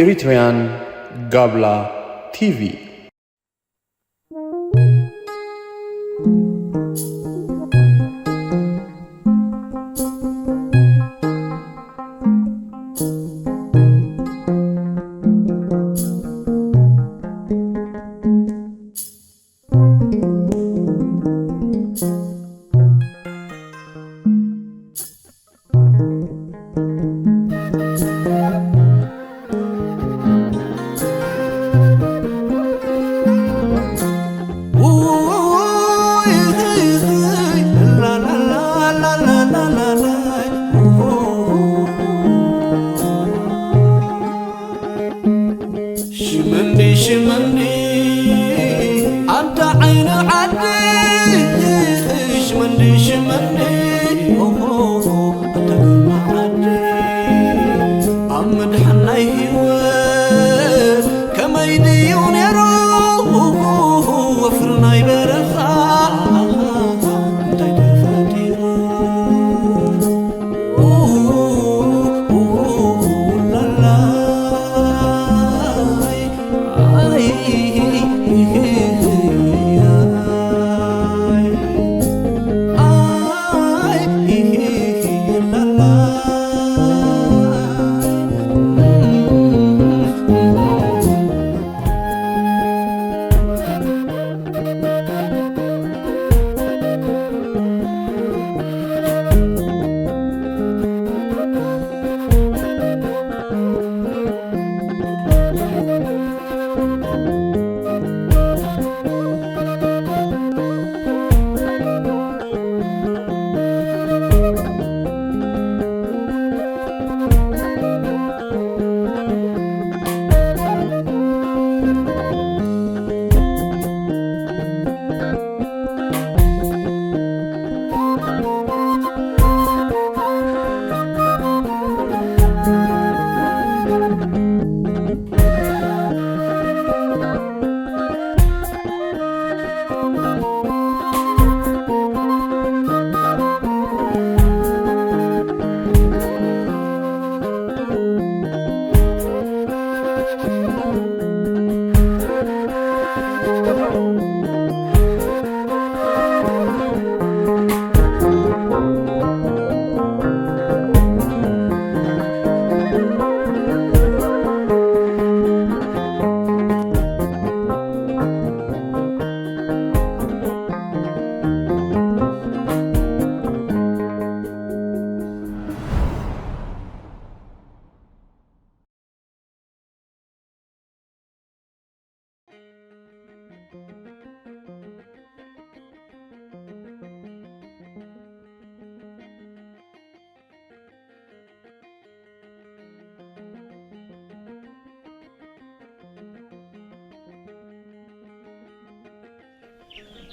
Eritrean Gabla T V. ሽመንዲ ሽመንዲ ኣንታ ዓይኒ ዓዲ ሽመንዲ ሽመንዲ ኦሆ ኣንታ ግርማ ዓዲ ኣብ ምድሓን ናይ ህይወት ከመይ ድዩ ነይሩ ወፍሪ ናይ በረኻ እንታይ ተፈጢሩ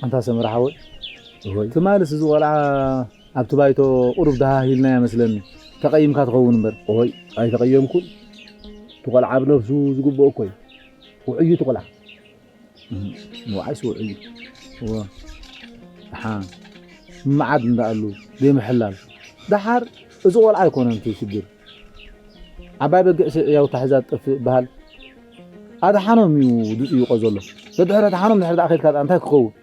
ኣንታ ሰመረ ሓወይ፣ እወይ። ትማልስ እዚ ቆልዓ ኣብቲ ባይቶ ቁሩብ ደሃሂልናዮ መስለኒ። ተቐይምካ ትኸውን እምበር። እወይ፣ ኣይተቐየምኩን። እቲ ቆልዓ ኣብ ነብሱ ዝግብኦ እኮ እዩ። ውዑይ እዩ እቲ ቆልዓ። እም፣ ወዓይስ ውዑይ እዩ። እወ። ደሓን። ምምዓድ እንዳኣሉ፣ ዘይምሕላል። ደሓር፣ እዚ ቆልዓ ኣይኮነን እቲ ሽግር። ዓባይ በጊዕ ስዒያ ውታ ሒዛ ትጠፍእ ይበሃል። ኣድሓኖም እዩ ዝጥይቆ ዘሎ። ደድሕሪ ኣድሓኖም ድሕሪ ደኣ ከድካ ደኣ እንታይ ክኸውን?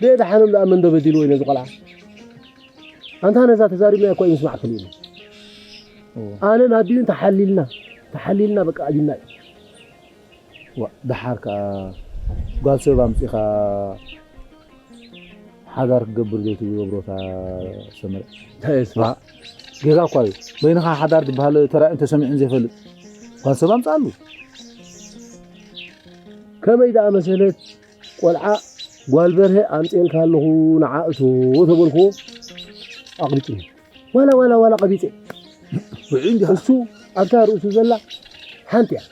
ደየድሓኖም ደኣ መን ዶ በዲልዎ እዩ ነዚ ቆልዓ? ኣንታ ነዛ ተዛሪብናያ እኮ እዩ ምስማዕ ክልኢሉ። እዎ። ኣነን ኣዲኡን ተሓሊልና፣ ተሓሊልና በቃ ኣቢልና እዩ። ዋ፣ ደሓር ከኣ ጓል ሰብ ኣምጺኻ ሓዳር ክገብር ዘይትገብሮ እታ ሰመረ። እንታይ እየ ስማ? ዋ፣ ጌጋ እኳ እዩ። በይንኻ ሓዳር ዝበሃል ተራእዩን ተሰሚዑን ዘይፈልጥ ጓል ሰብ ኣምጽኣሉ። ከመይ ደኣ መሰለት ቆልዓ ጓል በርሀ ኣምጽኤልካ ኣለኹ ንዓ እቶ ተበልክዎ ኣቕቢጽኒ። ዋላ፣ ዋላ፣ ዋላ ቀቢጸ። ውዑይ እንዲኻ። እሱ ኣብታ ርእሱ ዘላ ሓንቲ እያ።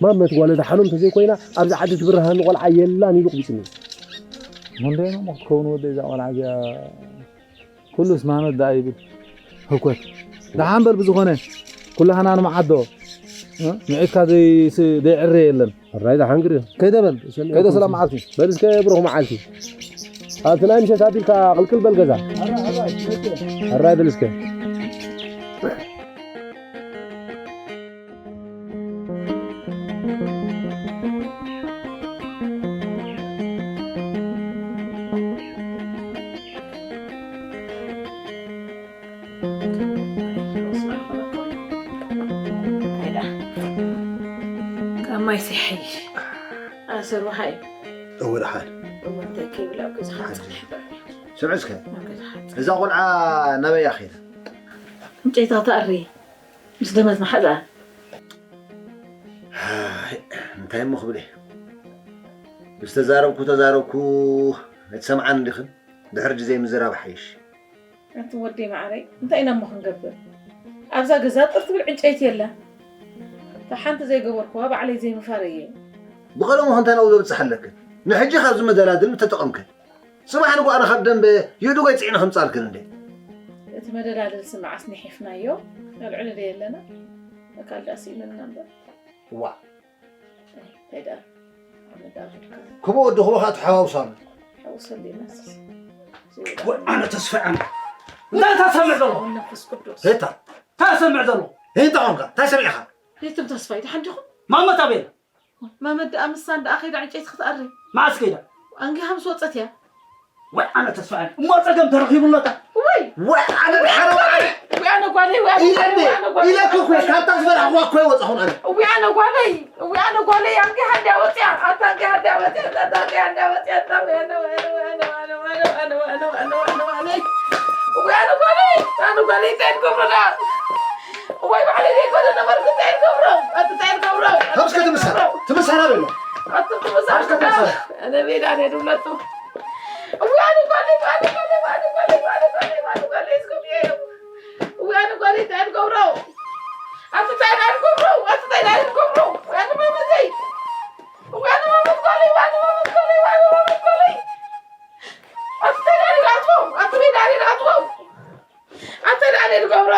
ማመት ጓል ደሓኖም ተዘይኮይና ኣብዚ ዓዲ ትብርሃኒ ቆልዓ የላን ኢሉ ቅቢጽኒ። መንደይ ነው ክትከውን ወደ እዛ ቆልዓ እዚኣ ኩሉስ ማመት ደኣ ይብል። ህኮት። ደሓን በል ብዝኾነ ኩላህና ንመዓዶ። እ? ምዒድካ ዘይስ-፣ ዘይዕረ የለን። ሕራይ ደሓን ግዲ። ከይደ በል። ሰሚዕኩም ከይደ ሰላም መዓልቲ። በል እስከ ብሩኽ መዓልቲ። ኣብቲ ናይ ምሸት ኣቢልካ ቅልቅል በል ገዛ። ሕራይ በል እስከ። ማይ ሰይሓይሽ ኣሰር ውሃ እዩ። እወ ደሓን። እወ እንታይ ከይብል ኣብ ገዛኻ ሓንቲ ጽንሕ በል። ስምዒ እስከ። ኣብ ገዛኻ ጽንሕ። እዛ ቆልዓ ናበይ እያ ከይዳ? ዕንጨይታ ክትኣሪ ምስ ደመት መሓዛ። ኣይ፣ እንታይ እሞ ክብል እየ? ዝተዛረብኩ ተዛረብኩ፣ ኣይትሰምዓን እንዲኽን? ድሕሪ ግዜ ምዝራብ ሓይሽ። ኣቲ ወደይ መዓረይ፣ እንታይ ኢና እሞ ክንገብር? ኣብዛ ገዛ ጥር ትብል ዕንጨይቲ የላን። እታ ሓንቲ ዘይገበርኩዋ ባዕለይ ዘይምፋረይ እየ። ብቐደሙ ክንታይ ናብኡ ዘብጽሕ ኣለክን? ንሕጂ ካብዚ መደላድል ምተጠቐምክን። ጽባሕ ንግሆ ኣነ ካብ ደንበ የእዱገይ ጽዒነ ከምጻልክን እንዴ? እቲ መደላድልሲ መዓስ ንሒፍናዮ? ኣብ ልዕሊ ደይ ኣለና? ኣካል ደኣ ስኢኑና እምበር። እዋ። እንታይ ደኣ? ኣብ መዳወድካ። ክቡእ ወዲ ክቡኻ ተሓዋውሳሉ። ሓውሰሉ ይመስል። ወ-፣ ኣነ ተስፋ ኣነ። እንታይ ታሰምዕ ዘሎ? መንፈስ ቅዱስ። ሄታ። ታሰምዕ ዘሎ? ሄታ ኾንካ፣ እንታይ ሰሚዕኻ? ሄትም ተስፋይ፣ ደሓን ዲኹም? ማመት ኣበይ ኣላ? ማመት ደኣ ምሳን ደኣ ከይዳ ዕንጨይቲ ክትኣሪ። መዓስ ከይዳ? ኣንጊሃ ምስ ወጸት እያ። ወይ ኣነ ተስፋ ኣነ። እሞ ጸገም ተረኺቡ ኣሎ እታ። ወይ! ወይ ኣነ ድሓረ ወይ! ወይ ኣነ ጓለይ፣ ወይ ኣነ ኢለኒ፣ ጓለይ፣ ወይ ኣነ ጓለይ። ኢለኪ እኮ፣ ካብታ ዝፈራሕኩዋ እኮ ኣይወጻኹን ኣነ። ወይ ኣነ ጓለይ፣ ወይ ኣነ ጓለይ፣ ኣንጊሃ እንድያ ወጽያ፣ ኣታ ኣንጊሃ እንድያ ወጽያ፣ ኣታ ኣንጊሃ እንድያ ወጽያ፣ ኣታ ወይ ኣነ፣ ወይ ኣነ፣ ወይ ኣነ ጓለይ፣ ኣነ ጓለይ፣ እንታይ ትገብሩና? ወይ ባዕለይ ዘይኮነ ነበርኩ፣ እንታይ ትገብሩ? ኣቲ እንታይ ትገብሩ? ኣቲ ከምስከ እንታይ ትምሰል? ትገብሩ? ትምሰል ኣበይ ኣሎ? ኣቲ ትምሰል? ከምስከ ትምሰል? ኣነ ሜዳ ነይ ድብለቱ። እዋን ጓለይ፣ ጓለይ፣ ጓለይ፣ እስኩም እየ። እዋን ጓለይ፣ እንታይ ትገብሩ? ኣቲ እንታይ ትገብሩ? ኣቲ እንታይ ትገብሩ? እዋን ማመተይ። እዋን ማመት ጓለይ፣ እዋን ማመት ጓለይ፣ እዋን ማመት ጓለይ። ኣቲ እንታይ ትገብሩ? ኣቲ ሜዳ ነይ ድብለቱ። ኣንተ ደኣ ነይ ትገብሮ።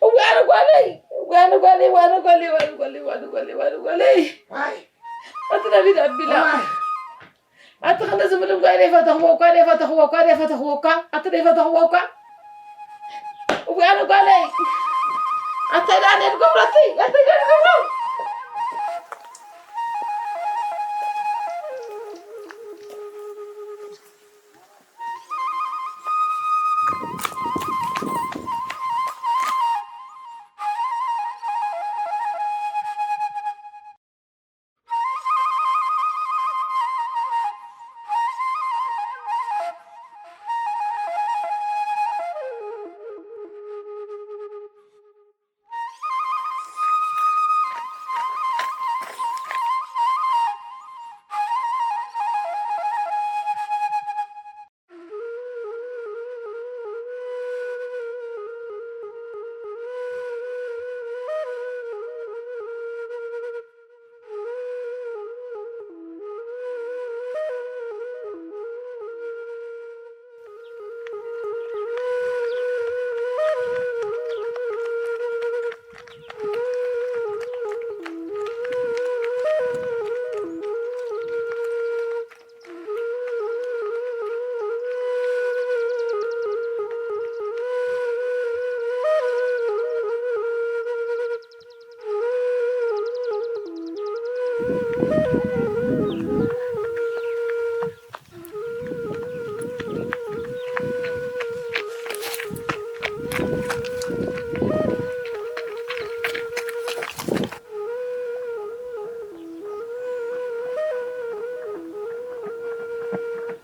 እዋን ጓለይ፣ እዋን ጓለይ፣ እዋን ጓለይ፣ እዋን ጓለይ፣ እዋን ጓለይ፣ እዋን ጓለይ። ዋይ። ኣቲ ዳዊት ኣቢላ። ዋይ። ኣቲ ክንዲ ዝብል እኳ ደይ ፈተኽዎ እኳ፣ ደይ ፈተኽዎ እኳ፣ ደይ ፈተኽዎ እኳ፣ ኣቲ ደይ ፈተኽዎ እኳ። እዋን ጓለይ። ኣንተ ደኣ ነይ ትገብሮ ኣቲ፣ ኣንተ ደኣ ትገብሮ።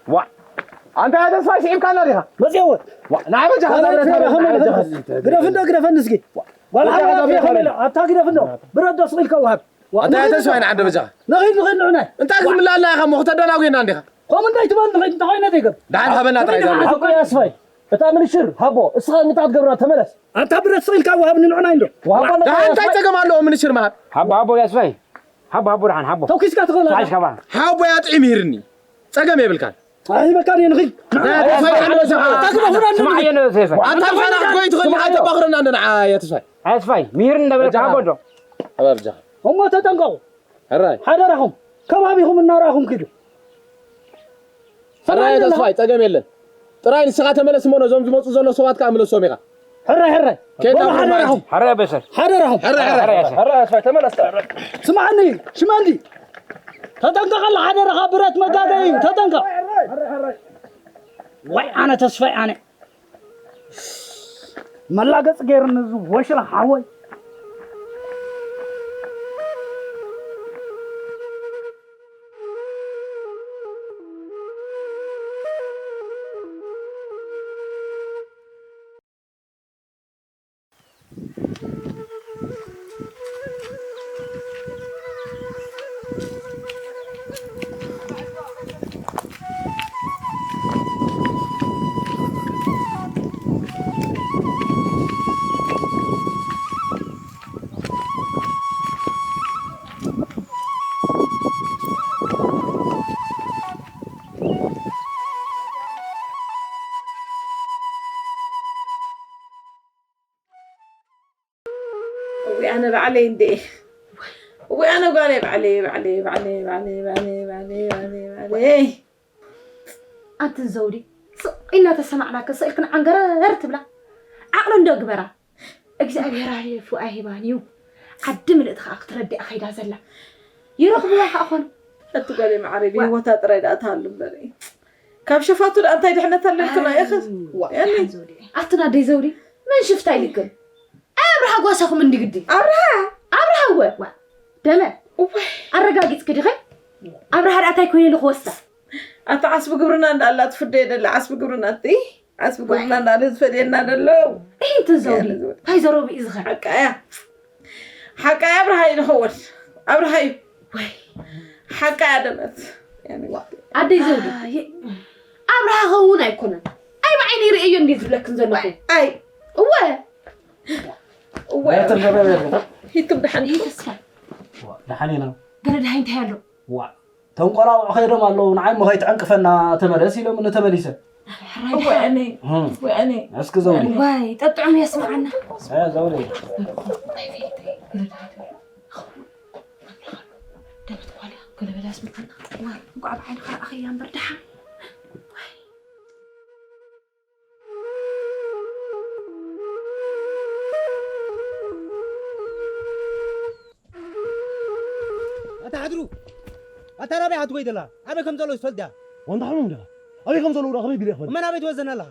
ዋ፣ ኣንታ ተስፋይ ስዒብካና ዲኻ? መጽየወ። ዋ፣ ንዓይ በጃኻ ዋላ እዛ ብረት ይትበላ ሃበኒ፣ ከመይ ንዓይ ኢልካ በጃኻ ትዝ-፣ ትዝ-፣ ግደፍ እንዶ፣ ግደፈኒ እስኪ። ዋ፣ ዋላ በጃኻ ሓዋ እዛ ብረት ከመይ ኢላ? ሃበኒ። ኣታ ግደፍ እንዶ። ብረት ዶ ስቕ ኢልካ ወሃብ? ኣታ ተስፋይ ንዓንደ በጃኻ። ንኺድ፣ ንኺድ ንዑናይ። እንታይ ክትብላና ኢኻ እሞ? ክተደናጉየና እንዲኻ። ከምኡ እንታይ ትበል ንኺድ፣ እንታይ ኮይነ ዘይገብ? ደሓን ሃበና ጥራይ እዛ ብረት። ሓቆ ያስፋይ። እታ ምንሽር ሃቦ፣ እስኻ እንታይ ትገብራ? ተመለስ። ኣታ ብረት ስቕ ኢልካ ወሃብኒ ንዑናይ እንዶ። ወሃቦ ኣለካ ደሓን እንታይ ያስፋይ? ጸገም ኣለዎ ምንሽር ምሃብ? ሃቦ፣ ሃቦ ያስፋይ። ሃቦ፣ ሃቦ ደሓን ሃቦ። ተኩስካ ትኽእል ኣታ። ሓይሽ ካባ። ሃቦ ኣጥዒም ሂርኒ። ጸገም የብልካን። ኣይበቃን እየ ንኺድ። ናይ ተስፋይ ኣነ በጃኻ። ኣታ ግደፉና እንዶ ስማዕ ንኺድ። የነ ሴፈ። ኣታ ኣታ ፋና ኮይና ክትጎይ ትኽእል ስማዕ ኢኻ፣ እዮ። ተባኽረና እንዶ ንዓ እያ ተስፋይ። ኣስፋይ፣ ሚሂር እንደበለካ በጃኻ። ሓቦ ዶ? ኣባ በጃኻ። እሞ ተጠንቀቑ። ሕራይ። ሓደራኹም። ከባቢኹም እናረኣኹም ኪዱ። ሕራይ ሰማዕኒ ኣለኻ? ተስፋይ፣ ጸገም የለን። ጥራይ ንስኻ ተመለስ እሞ ነዞም ዝመጹ ዘሎ ሰባት ከኣ ምለሶም ኢኻ። ሕራይ፣ ሕራይ። ኬድና በሉ፣ ሓደራኹም። ሕራይ በሰር። ሓደራኹም። ሕራይ፣ ሕራይ። ሕራይ በሰር። ሕራይ፣ ተመለስ። ስማዕኒ፣ ሽመልዲ። ተጠንቀቐላ፣ ሓደራኻ፣ ብረት መጋገዪ እዩ። ተጠንቀቕ። ወይ ኣነ ተስፋይ ኣነ። መላገጽ ገይርኒ እዚ ወሽላ ሓወይ። ኣነ ባዕለይ እንዴ። ወይ ኣነ ጓለይ ባዕለይ፣ ባዕለይ፣ ባዕለይ፣ ባዕለይ፣ ባዕለይ፣ ባዕለይ፣ ባዕለይ፣ ባዕለይ፣ ባዕለይ። ኣንትን ዘውዲ፣ ስቕ ኢልና ተሰማዕናክን ስቕ ኢልክን ዓንገረር ትብላ። ዓቕሊ እንዶ ግበራ። እግዚኣብሔር ኣየፉ ኣይህባን እዩ። ዓዲ ምልእቲ ከኣ ክትረድኣ ከይዳ ዘላ። ይረኽብዋ ከኣ ኾኑ። ኣቲ ጓለይ መዓረይ፣ ዋ። ብህይወታ ጥራይ ደኣ ትሃሉ እምበር። ካብ ሸፋቱ ደኣ እንታይ ድሕነት ኣለልክና ኢኺ? ዋ፣ ያኒ። ሓን ዘውዲ። ኣቲ ናደይ ዘውዲ፣ መን ሽፍታ ኢልክን? ኣይ ኣብርሃ ጓሳኹም እንዲ ግዲ። ኣብርሃ? ኣብርሃ እወ። ዋ፣ ደመ። እዋይ። ኣረጋጊጽኪ ዲኺ? ኣብርሃ ደኣ እንታይ ኮይነ ኢሉ ክወስዳ? ኣቲ ዓስቢ ግብርና እንዳ ኣላ ትፍደዮ ደላ ዓስቢ ግብርና እቲ ዓስቢ ግብርና እንዳ ኣለ ዝፈድየና ደሎ። እሂ፣ እንትን ዘውዲ፣ ያለ ዘውዲ። እንታይ ዘረቡ እዩ ዝኸ? ሓቃያ። ሓቃያ ኣብርሃ እዩ ዝኸውን። ኣብርሃ እዩ። ወይ። ሓቃያ ደመት። ያኒ ዋ። ኣደይ ዘውዲ። ኣይ። ኣብርሃ ኸውን ኣይኮነን። ኣይ ብዓይነይ ርእየዮ እንዴ ዝብለክን ዘለኹ። ኣይ። እወ። እወ። ሂቱም ደሓን። ይህ ተስፋ። ዋ፣ ደሓን ኢና። ገለ ደሃይ እንታይ ኣሎ? ዋ፣ ተንቆራቑ ከይዶም ኣለዉ። ንዓይ እሞ ከይትዕንቅፈና ተመለስ ኢሎም እነ ተመሊሰ። ሕራይ እወ፣ ደሓን። እኔ፣ እም። እወ፣ እኔ። እስኪ ዘውዲ። እኔ። ዋይ፣ ጠጥዑም የስምዓና። እ፣ ዘውዲ። እንታይ ፌንተይ? ገለ ደሃይ እንታይ ኣሎ? ደመት ጓልያ፣ ገለ በላ የስምዓና። ዋይ፣ እንቋዕ ብዓይንኻ ረኣኸያ እምበር ደሓን። ዋይ። ኣታ ሓድሩ፣ ኣታ ናበይ ኣትጎይ ደላ? ኣበይ ከም ዘሎ ትፈልጥ ዲኻ? ወንዳ ሕሙም ዲኻ? ኣበይ ከም ዘለዉ ዶ ከመይ ቢለ ይኽፈል? እመን ኣበይ ትወዘና ኣለኻ?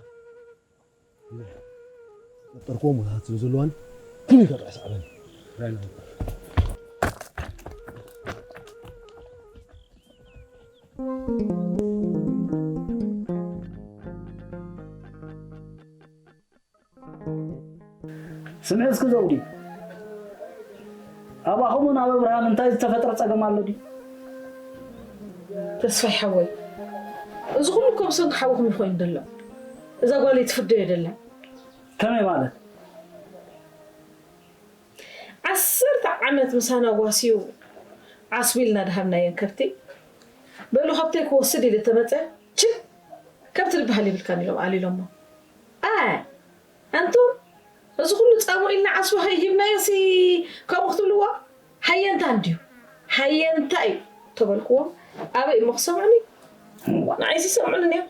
ጠርቆም ወታት ስለ ዘለዋን ትንሽ ከጥዕ ሰዕበን። ራይና። ስምዒ እስኪ ዘውዲ፣ ኣባኹምን ኣብ ኣብርሃም እንታይ ዝተፈጥረ ጸገም ኣሎ ድዩ? ተስፋይ ሓወይ፣ እዚ ኩሉ እኮ ብሰንኪ ሓውኹም እዩ ኮይኑ ዘሎ። እዛ ጓለይ ትፍደዮ ደላ። ከመይ ማለት? ዓሰርተ ዓመት ምሳና ጓስዩ ዓስቢ ኢልና ድሃብናየን ከብቲ፣ በሉ ከብተይ ክወስድ ኢለ ተመጸ፣ ችል፣ ከብቲ ድበሃል ይብልካን ኢሎም ኣሊሎሞ። ኣይ፣ ኣንቱም፣ እዚ ኩሉ ጻሞ ኢልና ዓስቢ ከይሂብናዮሲ ከምኡ ክትብልዎ? ሃየንታ እንድዩ። ሃየንታ እዩ ተበልክዎም። ኣበይ እሞ ክሰምዑኒ? ንዓይሲ ይሰምዑኒ እዮም።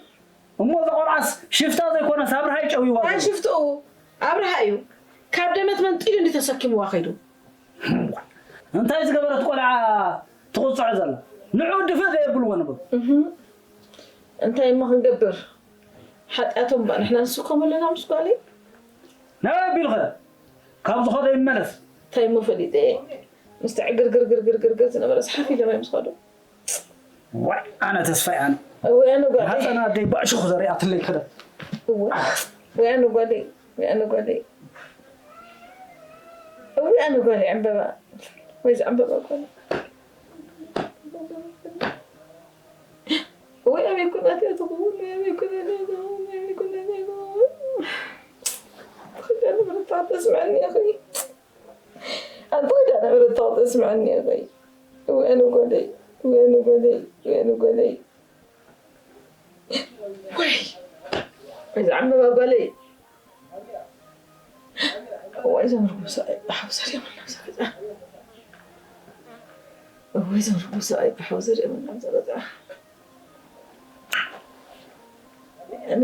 እሞ እዛ ቆልዓስ ሽፍታ ዘይኮነስ ኣብርሃ እዩ ጨውይዋ ዘሎ። ሽፍትኡ ኣብርሃ እዩ። ካብ ደመት መንጢሉ እንዲ ተሰኪምዋ ከይዱ። እንታይ ዝገበረት ቆልዓ ትቕጽዖ ዘላ? ንዑ ድፍእ ዘየብልዎ ንብሉ። እህ። እንታይ እሞ ክንገብር? ሓጢኣቶም እባ ንሕና ንስከሞ ኣለና ምስ ጓለይ። ናይ ኣቢልኸ ካብ ዝኾነ ይመለስ። እንታይ እሞ ፈሊጠ እየ? ምስቲ ዕግርግርግርግርግር ዝነበረ ዝሓፍ ኢሎም እዮም ዝኸዱ። ዋይ፣ ኣነ ተስፋይ ኣነ። እወ፣ ኣነ ጓለይ። ሃፀና ኣደይ ባዕሽኹ ዘሪኣትለይ ከደ። እወ፣ ወይ ኣነ ጓለይ፣ ወይ ኣነ ጓለይ። እወ፣ ኣነ ጓለይ ዕምበባ። ወይ ዝዕምበባ ጓለይ። ወይ ኣበይ ኩናት እያ ትኸውን? ወይ ኣበይ ኩናት እያ ትኸውን? ወይ ኣበይ ኩናት እያ ትኸውን? ትኽደኒ ብርታ ተስምዐኒ ኢኺ። ኣንታ ወዲ ኣነ ብረታው ተስምዐኒ ኢኺ። ወይ ኣነ ጓለይ፣ ወይ ኣነ ጓለይ፣ ወይ ኣነ ጓለይ። ወይ፣ ወይ ዝዓምበባ ጓለይ። ወይ ዘምርኩ ሰብኣይ ብሓው ሰሪኦም ናብ ዘገዛ። ወይ ዘምርኩ ሰብኣይ ብሓው ሰሪኦም ናብ ዘገዛ። እኔ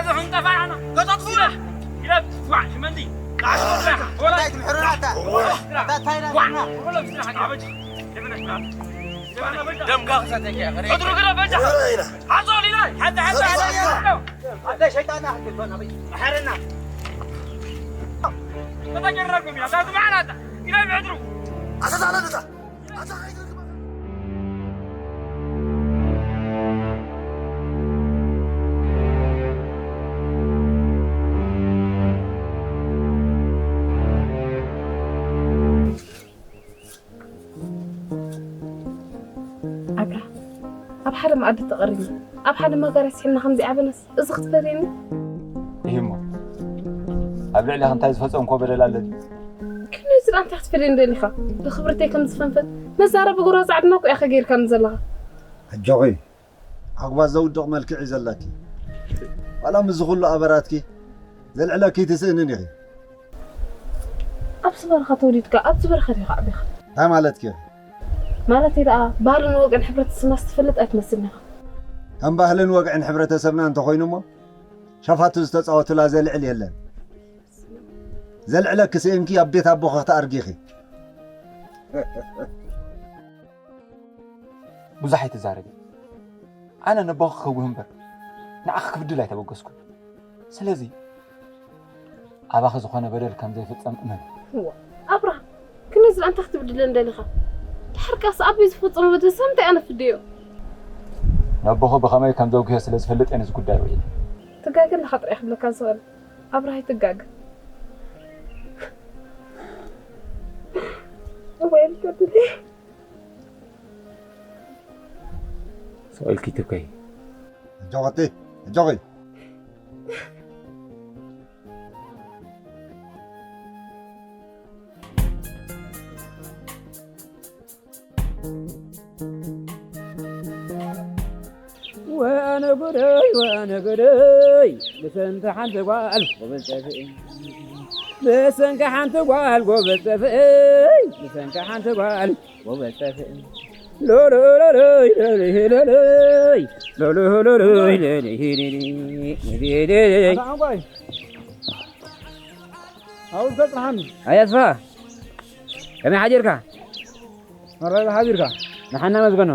ذا هم تفاعنا. لا تطفونا. إلى تفاع، شمندي. لا تطفونا. ولا تمحرونا تا. تا تاينا. ደም ጋር ሰተኛ። እድሩ ግራ በጃ። ሐዞ ሊላይ። ሐታ ሐታ ሐታ። ሐታ ሸይጣን አህል ሆነ። ሐረና። ተታገረኩም ያ። ታቱ ማዕናታ። ኢላ ምዕድሩ። አሰሳለታ። ኣብራ ኣብ ሓደ መኣዲ ተቐሪብና ኣብ ሓደ መጋርያ ስሒልና ከምዚ ዓበናስ እዚ ክትፈርየኒ? እሂ እሞ ኣብ ልዕሌኻ እንታይ ዝፈጸምክዎ በደል ኣሎ ድዩ? ክንደይ ዝዳ እንታይ ክትፈርየኒ ደሊኻ? ብኽብርተይ ከም ዝፈንፈን መዛረቢ ጎረዝ ዓድና እኮ ኢኻ ገይርካኒ ዘለኻ። ኣጆኺ ኣጉባዝ ዘውድቕ መልክዕ እዩ ዘለኪ። ዋላ ምስዚ ኩሉ ኣበራትኪ ዘልዕለኪ ትስእንን ኢኺ። ኣብዚ በረኻ ተወሊድካ ኣብዚ በረኻ ዲኻ ዓቢኻ? እንታይ ማለትኪ ኢኺ? ማለተይ ደኣ ባህልን ወግዕን ሕብረተሰብና ዝትፈልጥ ኣይትመስልን ኢኻ። ከም ባህልን ወግዕን ሕብረተሰብና እንተኾይኑ እሞ ሸፋቱ ዝተጻወቱላ ዘልዕል የለን። ዘልዕለኪ ስእንኪ ኣብ ቤት ኣቦኺ ክትኣርጊ ኢኺ። ብዙሕ ኣይትዛረቢ። ኣነ ነቦኺ ክህውህ እምበር ንዓኺ ክብድል ኣይተበገስኩን። ስለዚ ኣባኺ ዝኾነ በደል ከም ዘይፍጸም እመኒ። እዋ ኣብርሃም፣ ክንዚ ኣንታ ክትብድለኒ ደሊኻ? ድሓር ከኣስ ኣበይ ዝፈጸሞ በደል ስለምንታይ ኣነ ፍደዮ? ነቦኺ ብኸመይ ከም ዘውግሄ ስለ ዝፈልጥ እየ ነዚ ጉዳይ ውዒለ። ትጋገ ኣለኻ ጥራይ ክብለካ ዝኽእል ኣብርሃ፣ ኣይትጋገ። እወ፣ ልከ ድሌ። ስቕ ኢልኪ ትብከይ። ኣጆኺ፣ ኣጆኺ። ወኣነ ጉደይ፣ ወኣነ ጉደይ፣ ብሰንኪ ሓንቲ ጓል ጎበዝ ጠፍእ። ብሰንኪ ሓንቲ ጓል ጎበዝ ጠፍእ። ብሰንኪ ሓንቲ ጓል ጎበዝ ጠፍእ። ሎሎሎሎይ፣ ሎሎሎሎይ፣ ሎሎሎሎይ፣ ሎሎሎሎይ። ኣታ ዓንቋይ። ኣብኡ ዝገጽ መሓመድ። ኣይ ኣስፋ፣ ከመይ ሓዲርካ? መራይ ሓዲርካ? ንሓና መዝገኖ።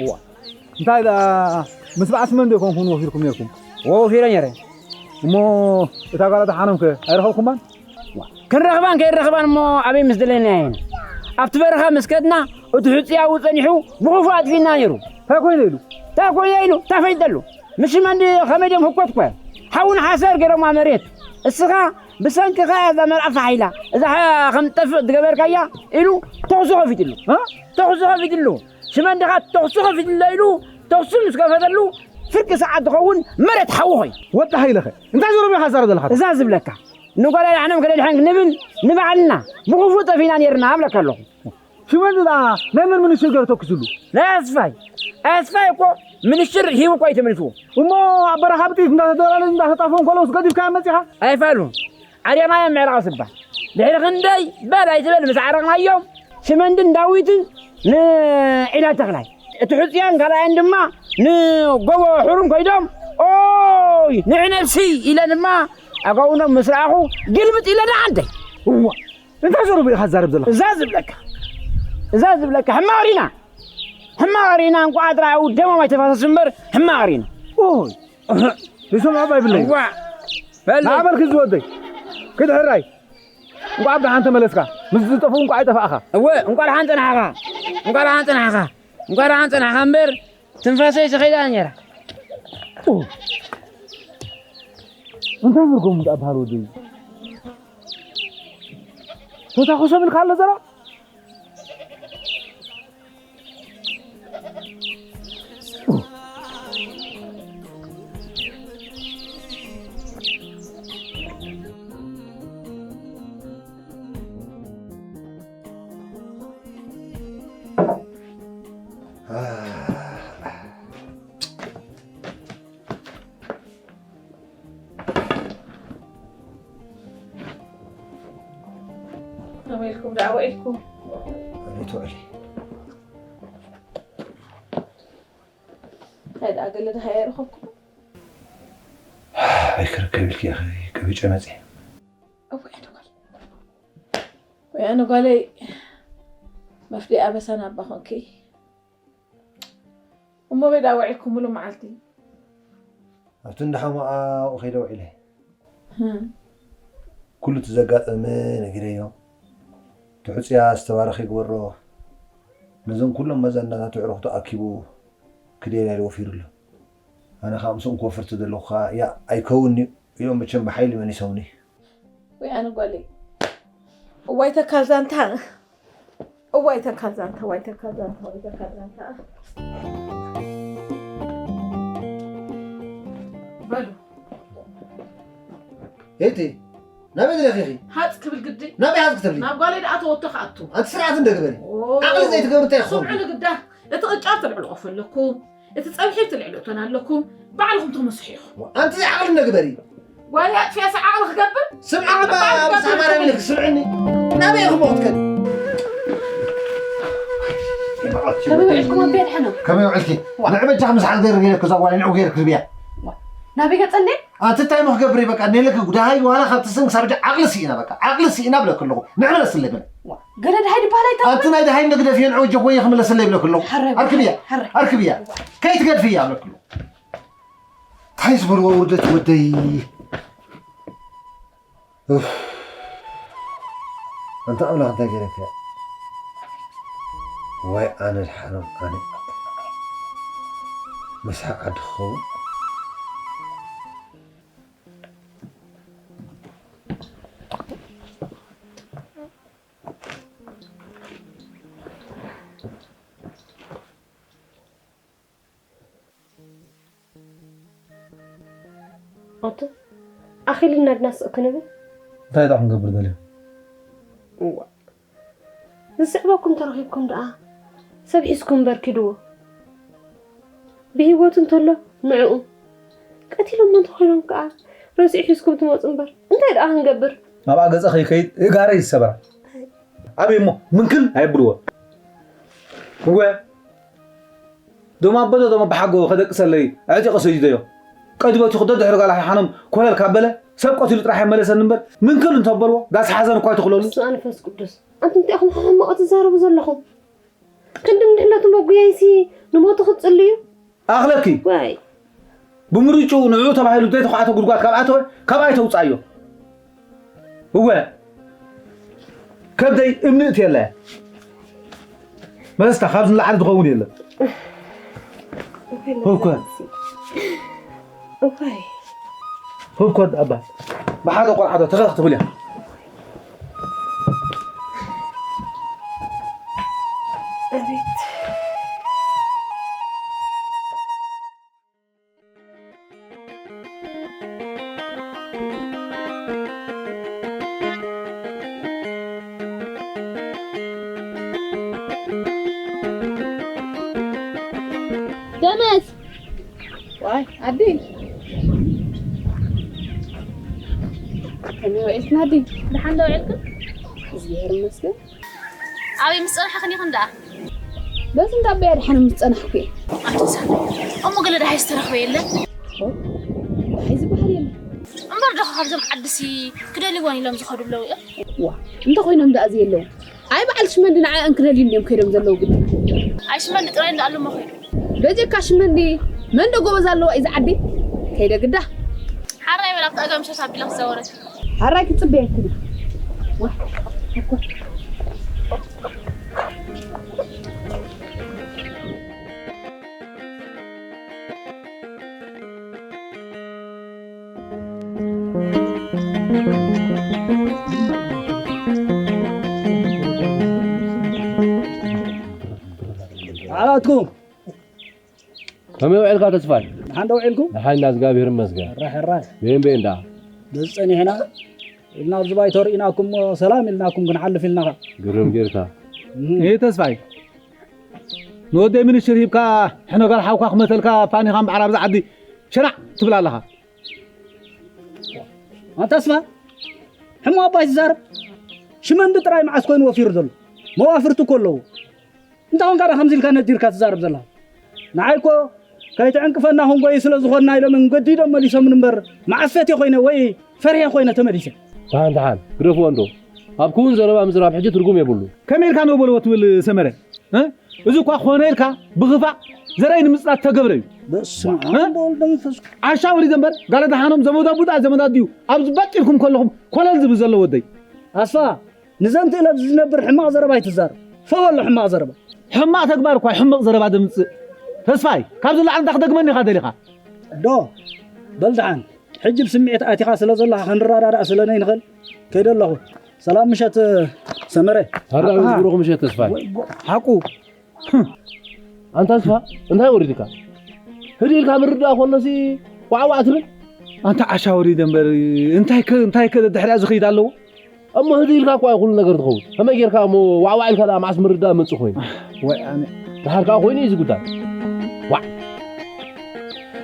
እዋ። እንታይ ደኣ ምስ በዓል ስመን ዶ ይኮንኩም ወፊርኩም ነርኩም? ወፊረ ነይረ። እሞ እታ ጓል ኣታ ሓኖም ከ ኣይረኸብኩማን? ዋ፣ ክንረኽባን ከይረኽባን እሞ ኣበይ ምስ ደለና እየን? ኣብቲ በረኻ ምስ ከድና እቲ ሕጽያዊ ጸኒሑ ብኽፉእ ኣጥፊእና ነይሩ። እንታይ ኮይነ ኢሉ? እንታይ ኮይነ ኢሉ? እንታይ ፈይጠሉ? ምስ ሽመንዲ ከመይ ድዮም ህኮት ኮ? ሓውን ሓሰር ገይሮማ መሬት። እስኻ ብሰንክኻ እዛ መርዓ ፋሕ ኢላ፣ እዛ ሓ-፣ ከም ትጠፍእ ዝገበርካያ ኢሉ ተኹሲ ከፊትሉ። እ? ተኹሲ ከፊትሉ። ሽመንዲ ኸኣ ተኹሲ ከፊትሎ ኢሉ ተኹሲ ምስ ከፈተሉ ፍርቂ ሰዓት ዝኸውን መሬት ሓዊ ኾይ። ወዲ ሃይለኸ፣ እንታይ ዞረም ኢኻ ትዛረብ ዘለኻ? እዛ ዝብለካ፣ ንጓል ኣይሓኖም ከደድሐን ክንብል ንባዕልና ብኽፉእ ጠፊእና ነይርና እብለካ ኣለኹ። ሽመንዲ ደኣ ናይ መን ምንሽር ገይሩ ተኩስሉ? ናይ ኣስፋይ። ኣስፋይ እኮ ምንሽር ሂቡ እኮ ኣይተመልስዎ። እሞ ኣብ በረኻ ብጥይት እንዳተደራለ እንዳተጣፈ እንከሎ ምስ ገዲፍካ መጺኻ? ኣይፋሉ። ዓርዮማይ ምዕራቕ ስባ። ድሕሪ ክንደይ በል ኣይትበል ምስ ዓረቕናዮም፣ ሽመንድን ዳዊትን ንዒላ ተኽላይ፣ እቲ ሕጽያን ካልኣይን ድማ ንጎቦ ሕሩም ኮይዶም፣ ኦይ ንዒ ነብሲ ኢለ ድማ ኣጋውኖም ምስ ረኣኹ ግልብጥ ኢለ ደኣ ዓንደይ። እዋ፣ እንታይ ዘረቡ ኢኻ ትዛረብ ዘለኻ? እዛ ዝብለካ፣ እዛ ዝብለካ ሕማቕ ሪና፣ ሕማቕ ሪና እንቋዕ ጥራይ ደሞም ኣይተፋሰሱ እምበር ሕማቕ ሪና። ኦይ፣ ዝሰምዖ እባ ይብለይ። እዋ፣ በል። ንዓበልኪ ዝወደይ፣ ክድሕራይ። እንቋዕ ብደሓን ተመለስካ። ምስ ዝጠፍኡ እንቋዕ ኣይጠፋእኻ። እወ፣ እንቋዕ ደሓን ጸናሕኻ። እንቋዕ ደሓን ጸናሕኻ። እንቋዕ ደሓን ጸናሕኻ እምበር፣ ትንፋሰይ ተኸይዳ ነይራ። ኦ። እንታይ ምርጎም እንዳ በሃል ወደይ? ተታኾሶም ኢልካ ኣሎ ዘራ? ከመይ ኢልኩም ደኣ ውዒልኩም? ከመይ ትውዕሊ? እንታይ ደኣ ገለ ደሃይ ኣይረኸብኩም? ኣይ ክርከብ ኢልኪ ኢኺ ቀቢጨ መጺአ። እዋይ ኣነ ጓል። ወይ ኣነ ጓለይ መፍደይ ኣበሳን ኣባ ኾንኪ። እሞ በይ ደኣ ውዒልኩም ሙሉ መዓልቲ? ኣብቲ እንዳ ሓሙኣ ኣብኡ ከይደ ውዒለ። ህም። ኩሉ እቲ ዘጋጠመ ነጊረዮ። እቲ ሕጹያ ዝተባረኸ ይግበሮ። ነዞም ኩሎም መዘናታት ኣዕሩኽቱ ኣኪቡ ክደልያ ኢሉ ወፊሩ ኣሎ። ኣነ ኸኣ ምስኦም ክወፍር ተደለኹ ኸኣ፣ ያ ኣይከውን'ዩ ኢሎም መቸም ብሓይሊ መሊሶምኒ። ወይ ኣነ ጓለይ። እዋይ ተካል ዛንታ። እዋይ ተካል ዛንታ፣ እዋይ ተካል ዛንታ፣ እዋይ ተካል ዛንታ። በሉ። ኤቲ፣ ናበይ ትለኺ ኢኺ? ሃጽ ክብል ግዲ። ናበይ ሃጽ ክትብሊ? ናብ ጓለይ ደኣ ተወቶ ክኣቱ። ኣንቲ ስርዓት እንደ ግበሪ። ኦ። ዓቕሊ ዘይትገብሪ እንታይ ክኸውን? ስምዑ ንግዳ። እቲ ቅጫ ተልዕልቆ ፈለኩም። እቲ ጸብሒ ትልዕልቶን ኣለኩም፣ ባዕልኹም ትመስሑ ኢኹም። ኣንቲ ዓቕሊ እንደ ግበሪ። ጓል ኣጥፊያስ ዓቕሊ ክገብር? ስምዓኒ፣ ዓቕሊ ክገብር ብዛዕባ ናበይ ኢለኪ ስምዕኒ። ናበይ ኢኹም ክትከዲ? ከመይ ውዒልኩም ኣቤ ኣድሓኖም? ከመይ ውዒልኪ? ዋ። ንዕ በጃ ምስ ሓግደር ገይረክ እዛ ጓል ንዑ ገይርክ ዝብያ። ዋ። ናበይ ገጸ እንዴ? ኣንቲ እንታይ ሞ ክገብር እዩ? በቃ፣ ኔለክ ጉዳይ ዋላ ካብቲ ስም ክሳብ ሕጂ ዓቕሊ ስኢና፣ በቃ፣ ዓቕሊ ስኢና ብለክ ኣለኹ። ንዕመለስለይ በለ። ዋ፣ ገለ ደሃይ ድበሃል ኣይተውዕል? ኣንቲ ናይ ደሃይ መግደፍ እየን፣ ዑጀ ወይ ክምለሰለይ ብለክ ኣለኹ። ሓረይ፣ ኣርክብያ፣ ሓረይ። ኣርክብያ። ከይትገድፍያ ብለክ ኣለኹ። እንታይ ዝበልዎ ውርደት ወደይ። ኡፍ። ኣንታ ኣምላኽ እንታይ ገይረካ? ዋይ ኣነ ድሓኖም ኣነ። መስሓቕ ዓዲ ክኸውን። ኣቶ፣ ኣኺልና ድና ስቕ ክንብል? እንታይ ደኣ ክንገብር ደልዮም? እዋ፣ ዝስዕበኩም ተረኺብኩም ደኣ ሰብ ሒዝኩም እምበር ኪድዎ። ብህይወቱ እንተሎ ንዕኡ፣ ቀቲሎሞ እንተኾይኖም ከኣ ረሲዑ ሒዝኩም ትመጹ እምበር እንታይ ደኣ ክንገብር? ናብኣ ገጸ ከይከይድ እጋረይ ይሰበራ። ኣበይ እሞ ምንክል ኣየብልዎ። እወ፣ ደሞ ኣቦ ዶ ደሞ ብሓጎ ከደቅሰለይ ኣዕጢቐ ሰዲደዮ። ቀዲበቱ ክዶ ድሕሪ ጋላ ሓኖም ኮለል ካብ በለ፣ ሰብ ቀቲሉ ጥራሕ ይመለሰኒ እምበር፣ ምንክል እንተበልዎ፣ ዳስ ሓዘን እኳ ኣይትኽለሉ። በስመ ኣብ መንፈስ ቅዱስ። ኣንቱም እንታይ ኢኹም ሕማቕ ትዛረቡ ዘለኹም? ክንዲ ምድሕነቱ መጉያይሲ ንሞቱ ክትጽልዩ? ኣኽለኪ። ዋይ። ብምርጭኡ ንዕኡ ተባሂሉ ዘይተዃዕተ ጉድጓድ ካብ ኣተወ፣ ካብ ኣይተውጻዮ። እወ። ከብደይ እምኒ እትየለ። መስታ ካብዚ ንላዕሊ ዝኸውን የለን። እወ። እወ። ህብኮት ኣባ። ብሓደ ቆልዓ ዶ ተኸኽ ትብል እያ። ኣቤት። ደመስ! ዋይ ኣዲ፣ ከመይ ውዒልክን ኣዲ? ደሓን ዶ ውዒልክን? እግዚኣብሔር ይመስገን። ኣበይ ምስ ጸናሕክን ኢኽን ደኣ? በዚ እንዳ ኣበይ ኣድሓኖም ምስ ጸናሕኩ እየ። ኣቱሳ፣ እሞ ገለ ደሃይ ዝተረኽበ የለን? ኦ፣ ደሃይ ዝበሃል የለን። እምበር ዶ ካብዞም ዓድሲ ክደልይወን ኢሎም ዝኸዱ ኣለዉ እዮም? ዋ፣ እንተ ኮይኖም ደኣ ዘየለዉ። ኣይ በዓል ሽመንዲ ንዓኣን ክደልዩ እንድዮም ከይዶም ዘለዉ ግዲ። ኣይ ሽመንዲ ጥራይ እንዳኣሉ እሞ ከይዱ። በጀካ ሽመንዲ መን ዶ ጎበዝ ኣለዋ እዩ ዝዓዲ? ከይደ ግዳ። ሓራይ በላ ኣብቲ ኣጋ ምሸት ኣቢላ ክዛወረኪ። ሓራይ ክጽበየኪ። ዋ፣ እኮ። ዓላትኩም ከመይ ውዒልካ ተስፋይ? ደሓን ዶ ውዒልኩም? ደሓን ኢና፣ እግዚኣብሔር ይመስገን። ሕራይ፣ ሕራይ። በየን በየን ደኣ? በዚ ጸኒሕና ኢልና ኣብዚ ባይቶ ርኢናኩም፣ ሰላም ኢልናኩም ክንሓልፍ ኢልናኻ። ግርም ጌርካ። እህ። እህ ተስፋይ፣ ንወደይ ምንሽር ሂብካ፣ ሕነ ጋል ሓውካ ክመተልካ፣ ፋኒኻ እምበኣር ኣብዚ ዓዲ ሸናዕ ትብል ኣለኻ። ኣንታ ተስፋ፣ ሕሙቕ ኣባ ኣይትዛረብ። ሽመንዲ ጥራይ መዓስ ኮይኑ ወፊሩ ዘሎ? መዋፍርቲ እኮ ኣለዎ። እንታይ ኾንካ ደኣ ከምዚ ኢልካ ነዲርካ ትዛረብ ዘለኻ? ንዓይ እኮ ከይትዕንቅፈና ክንጎዩ ስለ ዝኾንና ኢሎም እንገዲዶም መሊሶምን እምበር፣ መዓስ ፈትየ ኮይነ ወይ ፈሪሀ ኮይነ ተመሊሰ። ደሓን፣ ደሓን፣ ግደፍዎ እንዶ። ኣብ ክውን ዘረባ ምዝራብ ሕጂ ትርጉም የብሉ። ከመይ ኢልካ ነው በልዎ ትብል ሰመረ? እ? እዚ እኳ ኮነ ኢልካ ብኽፋእ ዘርኢ ንምጽናት ተገብረ እዩ። በስመ ኣብ እ? ወወልድ ወመንፈስ ዓሻ ወሪደ እምበር፣ ጋለ ደሓኖም ዘመድ ኣቡ ደኣ ዘመድ ኣዲኡ ኣብዚ በጥ ኢልኩም ከለኹም ኮለል ዝብል ዘሎ ወደይ። ኣስፋ፣ ንዘንቲ ኢለ ኣብዚ ዝነብር ሕማቕ ዘረባ ኣይትዛረብ። ፈው ኣሎ ሕማቕ ዘረባ። ሕማቕ ተግባር እኳ ሕማቕ ዘረባ ደምጽእ። ተስፋይ፣ ካብዚ ላዕሊ እንታይ ክደግመኒ ኢኻ ደሊኻ? ዶ፣ በል ደሓን። ሕጂ ብስምዒት ኣቲኻ ስለ ዘለኻ ክንረዳዳእ ስለ ነይንኽእል ከይደ ኣለኹ። ሰላም ምሸት ሰመረ። ሰላም ኣሃ። ብሩኽ ምሸት ተስፋይ። ወይ ጎ-፣ ሓቁ። ኣንታ ተስፋ፣ እንታይ ወሪድካ? ህድእ ኢልካ ምርዳእ ከሎሲ ዋዕዋዕ ትብል? ኣንታ ዓሻ ወሪደ እምበር፣ እንታይ ከ-፣ እንታይ ከ ደድሕሪኣ ዝኸይድ ኣለዎ? እሞ ህድእ ኢልካ እኮ እዩ ኩሉ ነገር ዝኸውን። ከመይ ጌርካ እሞ ዋዕዋዕ ኢልካ ደኣ መዓስ ምርዳእ መጽእ ኮይኑ? ወይ ኣነ። ደሓር ከኣ ኮይኑ እዩ እዚ ጉዳይ። ዋዕ!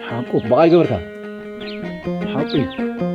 ሓቁ። በቓ ይገበርካ። ሓቁ እዩ።